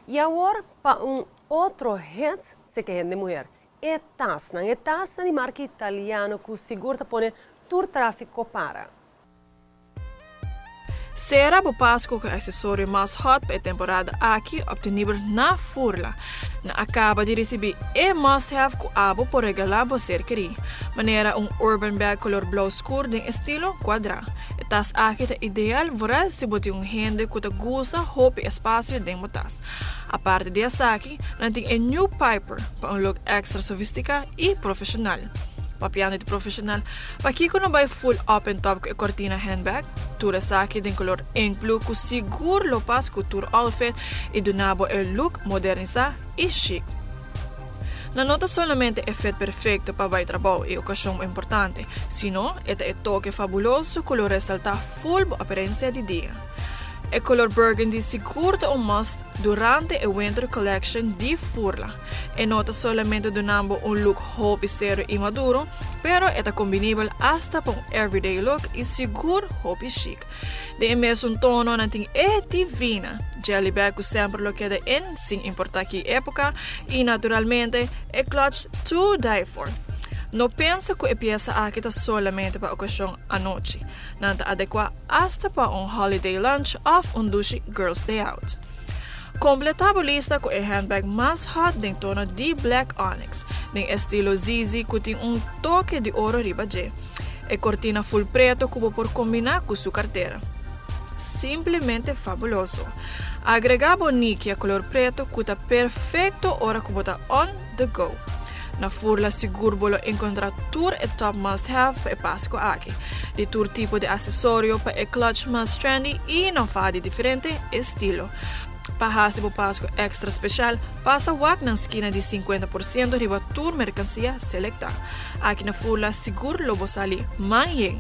Y awor pa un otro hit, serca hende muher. E tasnan, e tasnan di marca italiano cu sigur ta pone tur trafico para. Sera bo Pasco cu accesorio mas hot pa e temporada aki, obtenibel na Furla. Nan a caba di ricibi e must have cu abo por regala bo ser keri. Manera un urban bag color blauw scur den estilo cuadra. E tas aki ta ideal vooral si bo tin un hende cu ta gusta hopi espacio den bo tas. Aparte di esaki, nan tin e new Piper pa un look extra sofistica y profesional. Papiando di profesional, Pakiko no bai full up en top ku e kortina handbag? Tur esaki den kolor ink blue ku sigur lo pas ku tur outfit i duna bo e look modernisá i chic. Nan no ta solamente e fit perfecto pa bai trabou i okashon importante, sino e ta e toke fabuloso ku lo resaltá full bo aparencia di dia. E kolor burgundy sigur ta un must durante e winter collection di Furla. E no ta solamente duna bo un look hopi serio i maduro, pero e ta kombinibel asta pa un everyday look i sigur hopi chic. Den e mesun tono nan tin e divina jelly bag ku semper lo keda in sin importa ki epoka i naturalmente e clutch to die for. No pensa ku e piesa aki ta solamente pa okashon anochi. Nan ta adekua asta pa un holiday lunch òf un dushi girls day out. Kompletá bo lista ku e handbag mas hot den tono di black onyx, den estilo ZZ ku tin un toke di oro riba dje. E kortina full preto ku bo por kombiná ku su kartera. Simplemente fabuloso! Agregá bo nikia kolor preto ku ta perfekto ora ku bo ta on the go. Na Furla sigur bo lo enkontrá tur e top must have pa e Pasku aki, di tur tipo di asesorio pa e clutch mas trendy i nan faha di diferente estilo. Pa hasi bo Pasku extra special, pasa wak nan skina di 50% riba tur merkansia selektá. Aki na Furla sigur lo bo sali man yen!